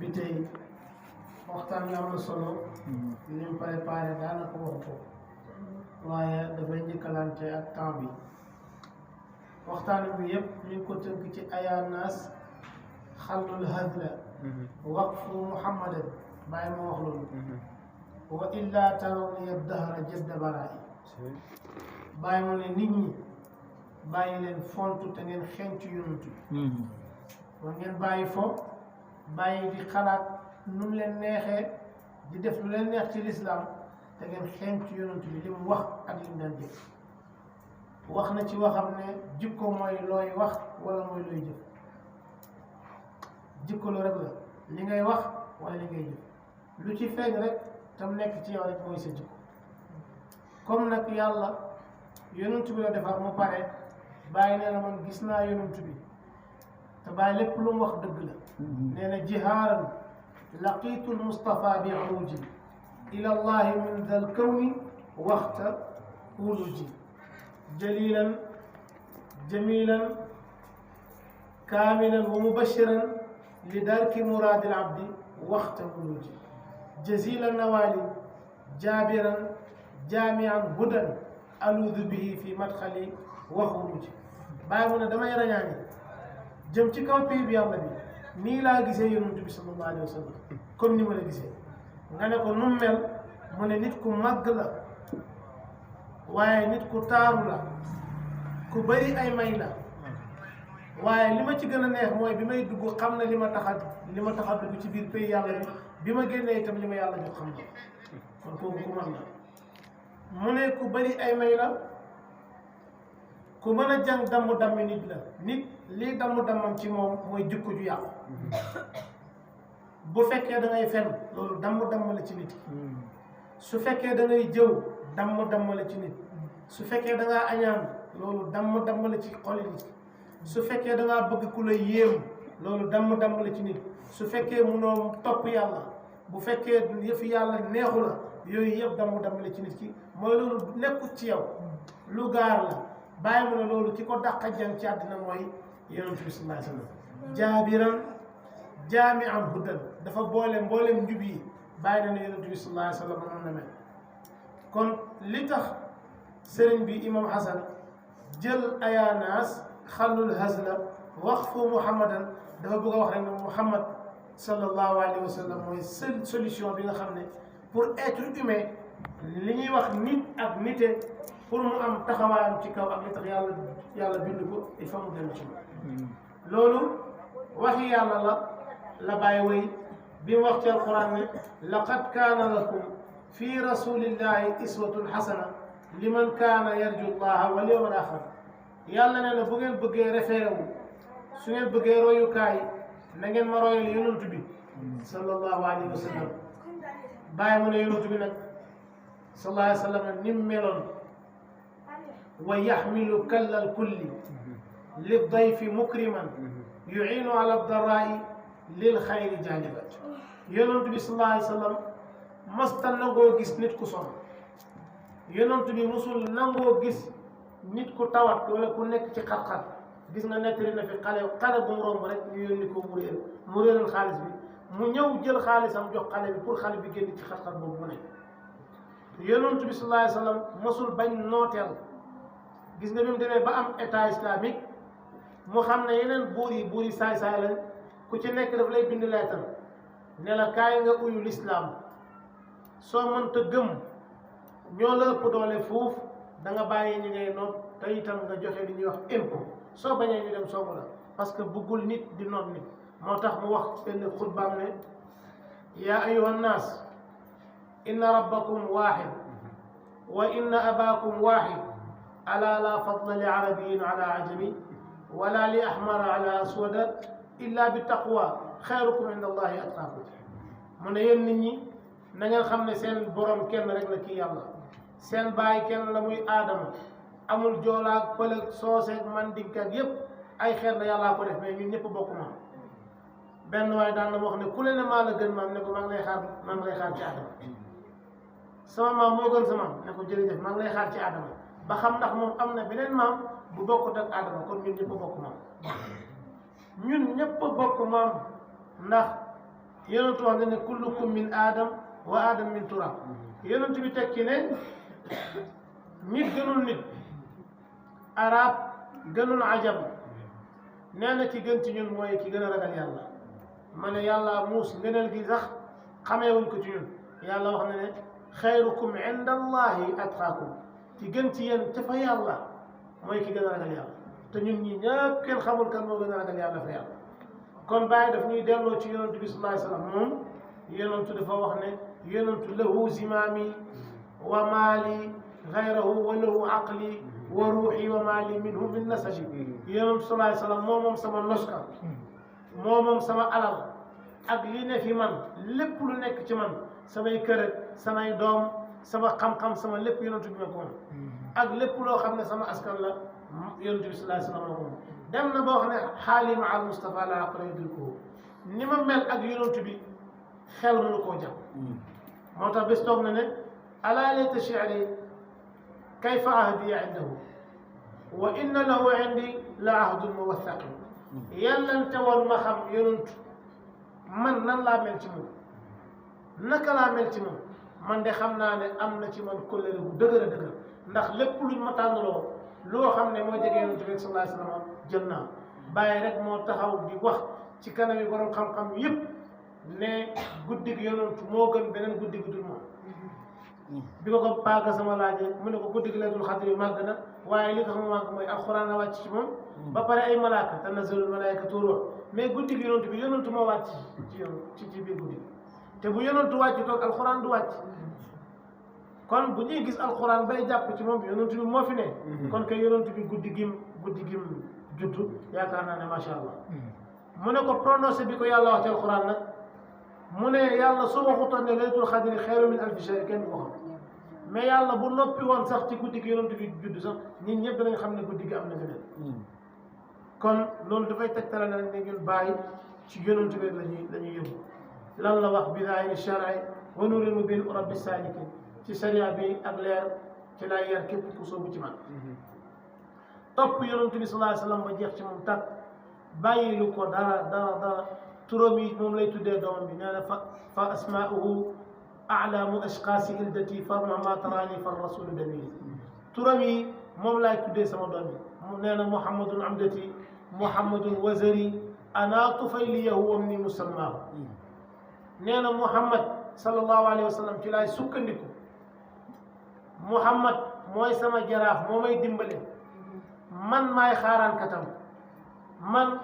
bi tey waxtaan bi am na solo ni mu préparé daanaka wax ko waaye dafay njëkkalante ak temps bi waxtaan bi yëpp ñu ngi ko tënk ci ayaa naas xallul hadla waqfu muhammadan bàyyi ma wax loolu wa illa taraw ni dahra jadda baraay bàyyi ma ne nit ñi bàyyi leen fontu te ngeen xencu yonent bi wa ngeen bàyyi fo bàyyi di xalaat nu mu leen neexee di def lu leen neex ci lislaam te ngeen xencu yonent bi li mu wax ak li mu daan jëf wax na ci waxam ne jikko mooy looy wax wala mooy looy jëf jikko lu rek la li ngay wax wala li ngay jëf lu ci feeñ rek tam nekk ci yow rek mooy sa jikko comme nag yàlla yonent bi la defar mu pare bàyyi nee na man gis naa yonent bi te bàyyi lépp lu mu wax dëgg la nee na jihaaran laqiitu lmustafa bi uruji ila allahi min dal kawni waxta uluji jalilan jamilan kaamilan wa mubashiran li darki muraadi alabdi waxta uluji jazila nawali jaabiran jaamian hudan aluudu bihi fi madxali wa xuruji bàyyi mu ne damay rañaani jëm ci kaw pays bi yàlla bi nii laa gisee yonent bi sallallahu alayhi wa sallam comme ni ma la gisee nga ne ko nu mel mu ne nit ku màgg la waaye nit ku taaru la ku bëri ay may la waaye li ma ci gën a neex mooy bi may dugg xam na li ma tax a dugg ci biir pays yàlla bi ma génnee itam li ma yàlla jox xam na kon kooku ku mën la mu ne ku bëri ay may la ku mën a jàng dammi nit la nit lii dammam ci moom mooy jikko ju yàqu bu fekkee da ngay fen loolu damm la ci nit su fekkee da ngay jëw damm la ci nit su fekkee da ngaa añaan loolu damm la ci xoli nit su fekkee da ngaa bëgg ku la yéem loolu damm la ci nit su fekkee munoo topp yàlla bu fekkee yëfi yàlla neexu la yooyu yëpp damm la ci nit ki mooy loolu nekkut ci yow lu gaar la bàyyi mu ne loolu ki ko dàq jàng ci àddina mooy yonent bi sallallahu alayhi wa sallam jaabiran jaami'an hudan dafa mboolem njub yi bàyyi na ne yonent bi sallallahu alayhi wa sallam noonu la mel kon li tax sëriñ bi imam Hasan jël ayaanaas xallul hazla waqfu muhammadan dafa bëgg a wax rek ne Muhammad sallallahu alayhi wa sallam mooy seule solution bi nga xam ne pour être humain li ñuy wax nit ak nite pour mu am taxawaayam ci kaw ak li tax yàlla bind ko il faut mu dem ci loolu waxi yàlla la bàyyi way bi mu wax ci alquran ne laqad kaana lakum fi rasulillahi iswatun xasana liman kaana yarju llaha wal yawmal axir yàlla nee na bu ngeen bëggee référé wu su ngeen bëggee royukaay na ngeen ma royal yonent bi sallallahu alayhi wa sallam bàyyi mu ne yonent bi nag sallallahu alayhi wa sallam ni mu meloon wa yaxmilu kallal kulli li dayfi mukriman yuinu ala daraa'i lil xayri jaaniba yonent bi sallallahu alayhi wa sallam masta nangoo gis nit ku sonn yonent bi musul nangoo gis nit ku tawat wala ku nekk ci xat-xat gis nga nettali na fi xale bu mu romb rek ñu yónni ko mu réeral xaalis bi mu ñëw jël xaalisam jox xale bi pour xale bi génn ci xat-xat boobu mu nekk yonent bi sallallahu alayhi wa sallam mosul bañ nooteel gis nga bi mu demee ba am état islamique mu xam ne yeneen buur yi saay-saay lañ ku ci nekk daf lay bind leetar ne la kaay nga uyu lislaam soo mënta gëm ñoo la ëpp doole fuuf da nga bàyyi ñi ngay noot te itam nga joxe li ñuy wax impôt soo bañee ñu dem soogu la parce que bëggul nit di noot nit moo tax mu wax benn xutbaam ne yaa ayuha nnaas inna rabbakum waaxid wa inna abaakum waaxid ala la fadla li arabiyin ala ajami wala li ahmara ala aswada illa bi taqwa xayrukum inda allahi atqaakum mu ne yéen nit ñi na ngeen xam ne seen borom kenn rek la kii yàlla seen baay kenn la muy aadama amul joolaag pëlëg sooseeg mandinkaag yépp ay xeet la yàllaa ko def mais ñun ñëpp bokk maam benn waaye daan na ma wax ne ku leen ne maa la gën maam ne ko maa ngi lay xaar ci aadama sama maam moo gën sa maam ne ko jërëjëf maa ngi lay xaar ci aadama ba xam ndax moom am na beneen maam bu bokkut ak aadama kon ñun ñëpp bokk maam ñun ñëpp bokk maam ndax yonentu wax na ne kullukum min aadam wa aadam min turab yonentu bi tekki ne nit gënul nit arab gënul ajam nee na ki gën ci ñun mooy ki gën a ragal yàlla ma ne yàlla muus ngëneel gi sax xamee wuñ ko ci ñun yàlla wax na ne xayrukum inda allahi atqaakum ki gën ci yéen ca fa yàlla mooy ki gën a ragal yàlla te ñun ñi ñëpp kenn xamul kan moo gën a ragal yàlla fa yàlla kon bàyyi daf ñuy delloo ci yonentu bi sallallahu alayhi wa sallam moom yonentu dafa wax ne yonentu lahu zimaami wa maali gayrahu wa lahu aqli wa ruuxi wa maali minhu min nasabi yonentu sallallahu alayhi wa sallam moo moom sama noska moo moom sama alal ak li ne fi man lépp lu nekk ci man samay kër samay doom sama xam-xam sama lépp yonentu bi ma ko moom ak lépp loo xam ne sama askan la yonentu bi sallallahu alayhi wa sallam moom dem na ba wax ne xaali ma al Mustafa la aqra yudrikuhu ni ma mel ak yonentu bi xel mënu koo jàpp moo tax bés toog na ne alaa layta shi'ri kayfa ahdiya indahu wa inna lahu indi la ahdun muwaththaq yàllante woon ma xam yonentu man nan laa mel ci moom naka laa mel ci moom man de xam naa ne am na ci man kóllëre bu dëgër a dëgër ndax lépp luñ ma tànnaloo loo xam ne mooy jege yonentu bi sallallahu alayhi wa sallam jël naa bàyyi rek moo taxaw di wax ci kanam yi borom xam-xam yëpp ne guddi gi yonentu moo gën beneen guddi gi dul moom bi ko paaga sama laajee mu ne ko guddi gi laylatul xadr yi màgg na waaye li tax mu màgg mooy alxuraan la wàcc ci moom ba pare ay malaaka tanazzalul malaa'ikatu wa ruuh mais guddi gi yonentu bi yonentu moo wàcc ci biir guddi gi te bu yonentu wàcc toog alxuraan du wàcc kon bu ñuy gis alxuraan bay jàpp ci moom yonentu bi moo fi ne kon kay yonentu bi guddi gim juddu yaakaar naa ne macha allah mu ne ko prononcé bi ko yàlla wax ci alxuraan nag mu ne yàlla su waxutoon ne laylatul xadri xayru min alfi shahr kenn du ko xam mais yàlla bu noppi woon sax ci guddi gi yonentu bi juddu sax ñun ñëpp danañ xam ne guddi gi am na ngëneel kon loolu dafay tegtale na ne ñun bàyyi ci yonentu bi la ñuy yëngu lan la wax bi daayiri shar'i wa nuuril mubiin rabbi saalikin ci sariya bi ak leer ci lay yar képp ku soobu ci man topp yonentu bi sallallahu alayhi wa sallam ba jeex ci moom tàkk bàyyilu ko dara turam yi moom lay tuddee doomam bi nee na fa asmaa'uhu a'lamu ashqaasi ildati fa ma tarani fa rasulu damiri turam yi moom laay tuddee sama doom bi nee na muhammadun amdati muhammadun wazari ana tufayliyahu wamni musammaahu nee na muhammad sallallahu alayhi wa sallam ci laay sukkandiku muhammad mooy sama jaraaf moo may dimbale man maay xaaraan katam man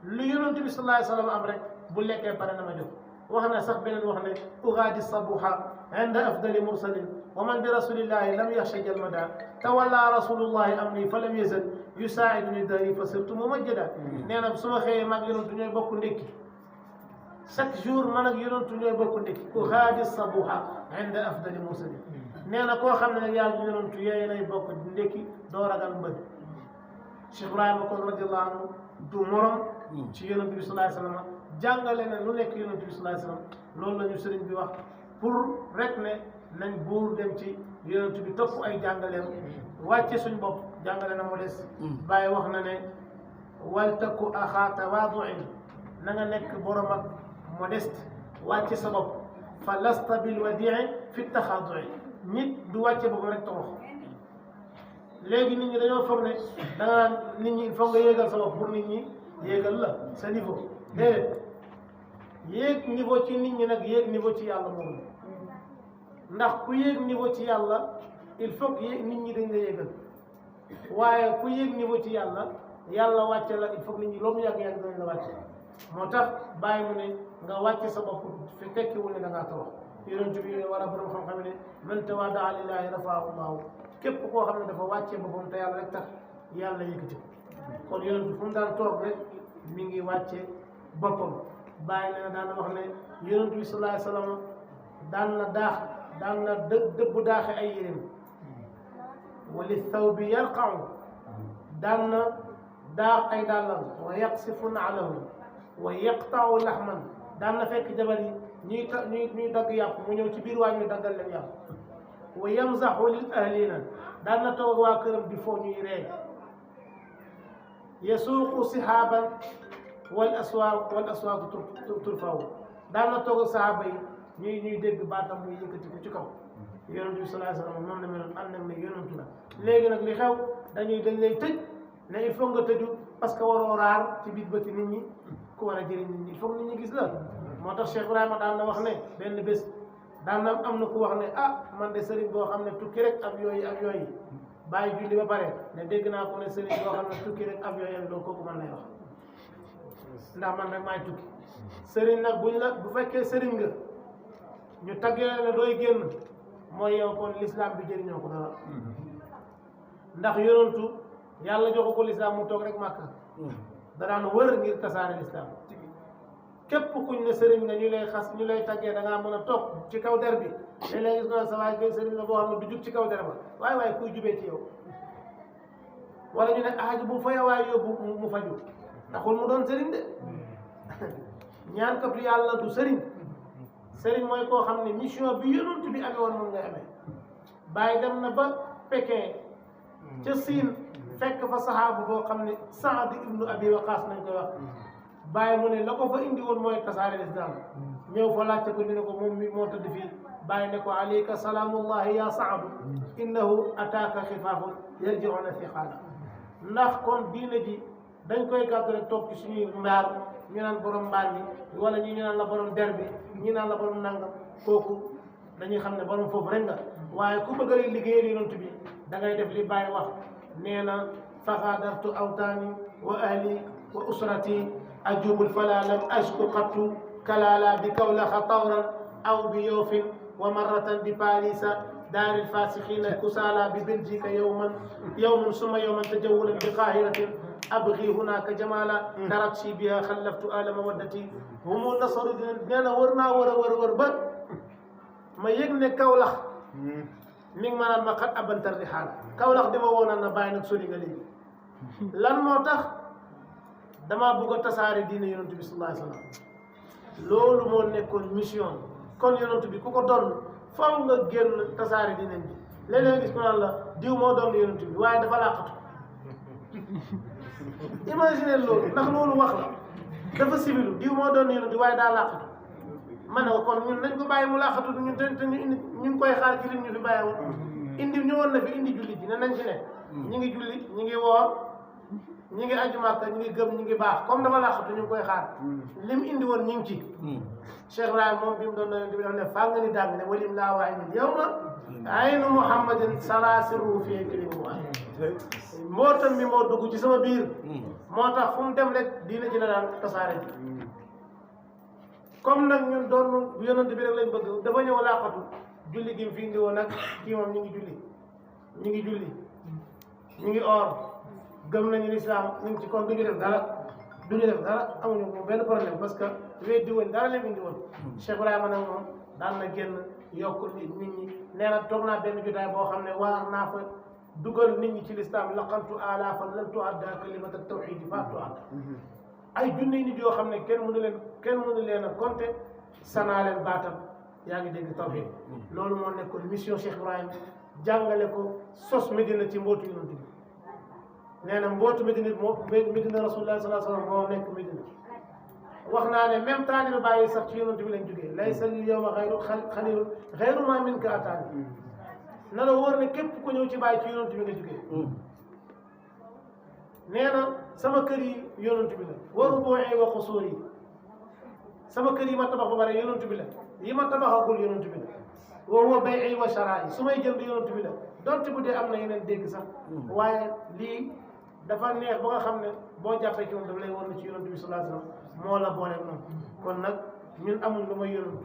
lu yonent bi sallallahu alayhi wa sallam am rek bu lekkee pare na ma jox wax na sax beneen wax ne ugaadi sabuha inda afdali mursalin wa man bi rasulillahi lam yaxsha jalmada tawalla rasulullahi amni fa lam yazal yusaiduni dari fa sirtu mumajjada nee na su ma xëyee maag yonentu ñooy bokk ndékki chaque jour man ak yonentu ñooy bokk ndékki ugaadi sabuha inda afdali mursalin nee na koo xam ne nag yaa yonentu yooyu lay bokk ndékki doo ragal mbër Cheikh Ibrahima kon radiallahu anhu du morom ci yonent bi sallallahu alayhi wa sallam jàngale na lu nekk yonent bi sallallahu alayhi wa sallam loolu la ñu sëriñ bi wax pour rek ne nañ buur dem ci yonent bi topp ay jàngaleem wàcce suñ bopp jàngale na modeste bàyyi wax na ne wal taku axaa tawaaduin na nga nekk borom ak modeste wàcce sa bopp fa lasta bil wadii fi taxaadui nit du wàcce boppam rek torox léegi nit ñi dañoo foog ne da nga naan nit ñi il faut nga yéegal sa bopp pour nit ñi yéegal la sa niveau déedéet yéeg niveau ci nit ñi nag yéeg niveau ci yàlla moom ndax ku yéeg niveau ci yàlla il faut que nit ñi dañ la yéegal waaye ku yéeg niveau ci yàlla yàlla wàcce la il faut que nit ñi loolu mu yàgg dañ la wàcce moo tax bàyyi mu ne nga wàcce sa bopp fi tekkiwul ne da ngaa torox yonent bi war a borom xam-xam ne man tawaadaa lillaahi rafaahu llaahu képp koo xam ne dafa wàccee boppam te yàlla rek tax yàlla yëkkati kon yonent bi fu mu daan toog rek mi ngi wàcce boppam bàyyi na daan wax ne yonent bi sallallahu alayhi wa sallam daan na dëbb daaxe ay yéreem wali thawbi yarqa'u daan na daax ay dàllam wa yaqsifu na'lahu wa yaqta'u lahman daan na fekk jabar yi ñuy dagg yàpp mu ñëw ci biir waa ñuy daggal leen yàpp wa yamzaxu lil ahlina daan na toog waa këram di foo ñuy ree yasuuqu sihaaban wal aswaaqu turfaw daan na toog ak sahaaba yi ñuy dégg baatam muy yëkkati ko ci kaw yonent bi sallallahu alayhi wasallam noonu la meloon ànd ak ne yonentu la léegi nag li xew dañ lay tëj ne il faut nga tëju parce que waroo raar ci biir bëti nit ñi ku war a jëriñ nit ñi il faut nit ñi gis la moo tax Cheikh Ibrahima daan na wax ne benn bés daan na am na ku wax ne ah man de sëriñ boo xam ne tukki rek avion yi bàyyi julli ba pare ne dégg naa ko ne sëriñ boo xam ne tukki rek avion yi donc kooku man lay wax ndax man rek maay tukki sëriñ nag bu fekkee sëriñ nga ñu taggee la dooy génn mooy yow kon l'islam bi jëriñoo ko dara ndax yonentu yàlla joxu ko l'islam mu toog rek Màkka danaan wër ngir tasaare l'islam képp kuñ ne sëriñ nga ñu lay xas ñu lay taggee da ngaa mën a toog ci kaw der bi léeg-léeg gis nga sa waay kay sëriñ la boo xam ne du jug ci kaw der ba waaye kuy jubee ci yow wala ñu ne aaju bu faya waay yóbbu mu faju taxul mu doon sëriñ de ñaankatu yàlla du sëriñ sëriñ mooy koo xam ne mission bi yonent bi amee woon moom ngay amee bàyyi dem na ba Pékin ca Siin fekk fa saxaabu boo xam ne Saad ibnu Abi Waqaas nañ koy wax bàyyi mu ne la ko fa indi woon mooy tasaare lislaam ñëw fa laajte ko ñu ne ko moom mi moo tëdd fii bàyyi ne ko alayka salaamullahi ya Saadu innahu ataaka xifaafun yarjiuna thiqaala ndax kon diine ji dañ koy gàddu rek toog ci suñuy mbaar ñu naan borom mbaal mi wala ñu naan la borom der bi ñi naan la borom nangam kooku dañuy xam ne borom foofu rek nga waaye ku bëgg a liggéeyal yonent bi da ngay def li Baay wax nee na faxaadartu awtaani wa ahli wa usrati ajubul fala lam ashku qattu kalala bi kawlaxa tawran aw bi yoofin wa marratan bi parisa daari lfasixina kusala bi belgique yowman summa yowman tajawulan bi qahiratin abgi hunaka jamala tarakshi biha xallaftu ala mawaddati humu nasaru dina nee na wër naa wër ba ma yëg ne Kawlax mi ngi maanaam ma xat abantar di xaal Kawlax di ma woonal na bàyyi nag sori nga léegi lan moo tax damaa bëgg a tasaare diine yonent bi sallallahu alayhi wa sallam loolu moo nekkoon mission kon yonent bi ku ko doon faw nga génn tasaare diine bi léeg-léeg gis ko naan la diw moo doon yonent bi waaye dafa làqatu imagine loolu ndax loolu wax la dafa civilu diw moo doon yonent bi waaye daa làqatu ma ne ko kon ñun nañ ko bàyyi mu làqatu ñun te ñu ngi koy xaar ci li ñu fi bàyyiwoon indi ñëwoon na fi indi julli ji ne nañ ci ne ñi ngi julli ñi ngi woor ñi ngi aju Màkka ñi ngi gëm ñi ngi baax comme dafa làqatu ñu ngi koy xaar lim indi woon ñu ngi ci Cheikh Ibrahima moom bi mu doon yonent bi daf ne faa nga ni dàng ne walim laa waay min yow ma aynu Muhammadin salaasiru fii kilimu waay mbootam mi moo dugg ci sama biir moo tax fu mu dem rek diina ji la daan tasaare ji comme nag ñun doon yonent bi rek lañ bëgg dafa ñëw làqatu julli gi mu fi indi woon nag kii moom ñu ngi julli ñu ngi or gëm nañu lislaam ñu ngi ci kon duñu def dara amuñu ko benn problème parce que weddi woon dara leen indi woon Cheikh Ibrahima nag moom daan na génn yokk nit ñi nee na toog naa benn jotaay boo xam ne waar naa fa dugal nit ñi ci lislaam laqantu alaafan lan tuadda kalimata tawxidi fa tuadda ay junni nit yoo xam ne kenn mënu leen a compter sanaa leen baatam yaa ngi dégg tawxid loolu moo nekkoon mission Cheikh Ibrahima jàngale ko sos Medina ci mbootu yonent bi nee na mbootu Medina rasulullah sallallahu alayhi wa sallam moo nekk Medina wax naa ne même taalibe bàyyi sax ci yonent bi lañ jógee laysa lil yawma xalilun xayru ma minka ataani na la wóor ne képp ku ñëw ci bàyyi ci yonent bi nga jógee nee na sama kër yi yonent bi la wa rubuu'i wa qusuur yi sama kër yi ma tabax ba pare yonent bi la yi ma tabaxagul yonent bi la wa huwa bay'i wa sharaa'i su may jënd yonent bi la donte bu dee am na yeneen dégg sax waaye lii dafa neex ba nga xam ne boo jàppee ci moom daf lay won ci yonent bi sallallahu alayhi wa sallam moo la boole moom kon nag ñun amul lu may yonent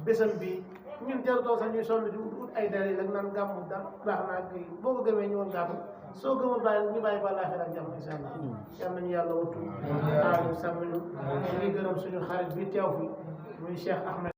bésam bii ñun jarutoo sax ñuy sonn di ut ay dalil ak naan gàmmu da baax naa kay boo ko gëmee ñëwoon gàmmu soo gëmul bàyyi ñu bàyyi ba laaxira ak jàmm insha allah yal nañu yàlla wattu aar ñu sàmm ñu ngi gërëm suñu xarit bi teew fi muy Cheikh Ahmed